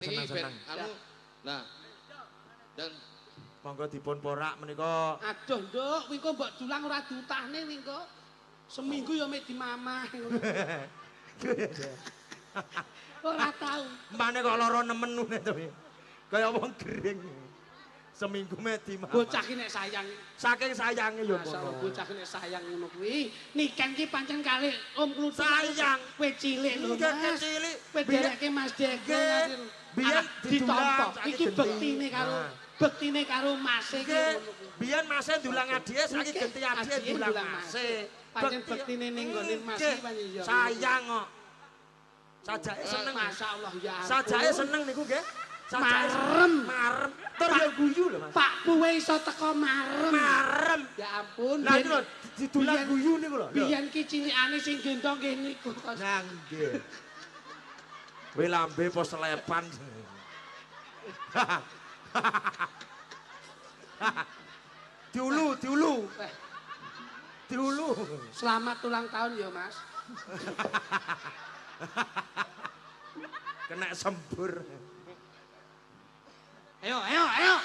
Senang-senang. Anu, nah. Dan monggo dipun porak menika. Aduh, Nduk, wingko mbok dulang ora diutahne wingko. Seminggu ya mek dimamah ngono. Ora tau. Mane kok lara nemen ngene to. Kaya wong gering. Seminggu mek dimamah. Bocah ki nek sayang. Saking sayange ya ngono. Bocah ki nek sayang ngono kuwi. Niken ki pancen kali Om Kluthuk. Sayang. Kowe cilik lho, Mas. Cilik. Kowe derekke Mas Deko. Biyen ditampa. Iki bektine karo bektine karo mase iki ngono kuwi. Biyen mase ndulang adhiye, saiki genti adhiye ndulang mase. Pancen bektine ning nggone Mas iki pancen ya. Sayang kok. Sajake seneng. Masyaallah ya. Sajake seneng niku nggih. Marem, marem. Tur ya guyu lho Mas. Pak Puwe iso teko marem. Marem. Ya ampun. Lah niku lho didulang guyu niku lho. Biyen ki cilikane sing gendong nggih niku. Nah nggih. Kowe lambe apa selepan. Diulu, diulu. Diulu. Selamat ulang tahun ya Mas. Kena sembur. Ayo, ayo, ayo.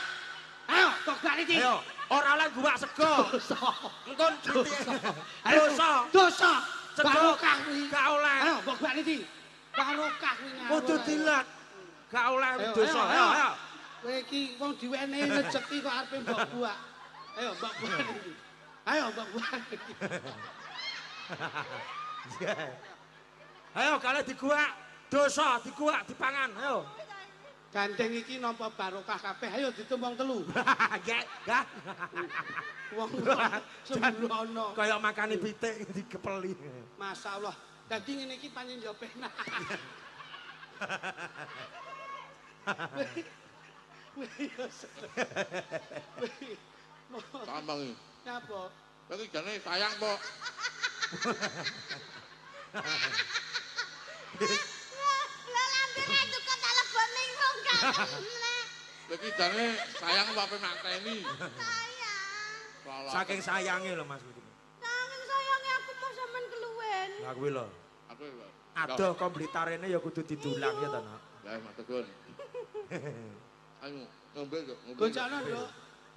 Ayo, kok gak iki. Ayo, ora oleh guwak sego. Engko dosa. Dosa. Barokah kuwi. Gak oleh. Ayo, kok gak iki. Barokah kuwi. Kudu dilat. Gak oleh dosa. Ayo, ayo. Kowe iki wong diwenehi rejeki kok arepe mbok buak. Ayo, mbok buak iki. Ayo, mbok buak iki. Ayo, kale diguwak. Dosa diguwak dipangan. Ayo. Gandeng iki nampa barokah kabeh. Ayo ditumpang telu. Nggih, nggih. Wong sembrono. Kaya makani pitik dikepeli. Masyaallah. Dadi ngene iki pancen yo penak. Tambang iki. Napa? Iki jane sayang kok. Lah lambene cukup tak lebone rong kene. Iki jane sayang apa ape mateni? Sayang. Saking sayange lho Mas. Saking sayange aku mau sampean keluwen. Lah kuwi lho. Aku lho. Adoh kok Blitarene ya kudu didulang ya ta, Nak. Lah matur nuwun. Ayo ngombe kok, ngombe. Gocakno, Nduk.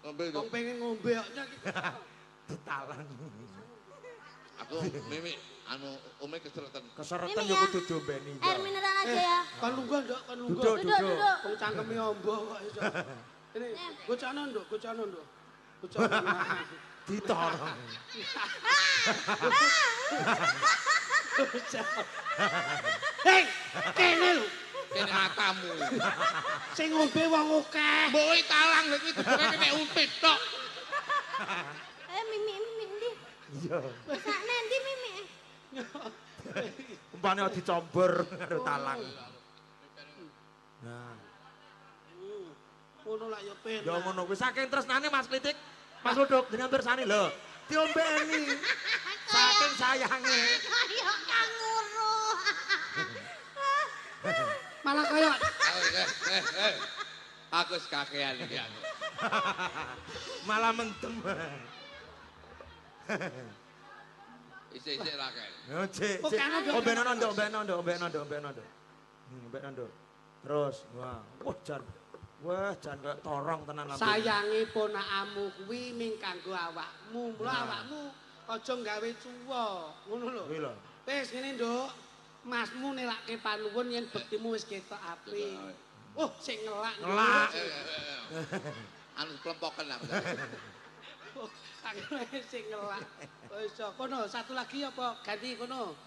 Ngombe kok. Wong pengen ngombe kok. Ditalang. Aku mimik anu ome keseretan. Keseretan ya kudu diombeni. Air mineral aja ya. Kon lungguh, Nduk, kon lungguh. Duduk, duduk. Wong cangkeme ombo kok iso. Ini gocakno, Nduk, gocakno, Nduk. Gocakno. Ditorong. Hei, kene lho. Kene matamu. Sing ngombe wong akeh. Mbok talang lho kuwi dibuka kene untit tok. Mimik mimik ndi? Iya. Sakne ndi mimik? Umpane dicombor karo talang. Nah. Ngono lak ya penak. Ya ngono kuwi saking tresnane Mas Klitik, Mas Luduk jenengan pirsani lho. Diombeni. Saking sayange. Kaya kanguru. Malah kaya aku wis kakean iki aku. Malah mentem. Isik-isik ra kae. Yo cek. Ombenono nduk, ombenono nduk, ombenono nduk, ombenono nduk. Ombenono nduk. Terus, wah, wah jan. Wah, jan kaya torong tenan lambe. Sayange ponakamu kuwi ming kanggo awakmu. Mula awakmu aja gawe cuwa, ngono lho. Kuwi lho. Wis ngene, Nduk. Masmu nelake panuwun yen bektimu wis ketok apik. Oh, sik ngelak. Ngelak. Anu plempoken aku. Aku sing ngelak. Wis kono satu lagi apa ganti kono.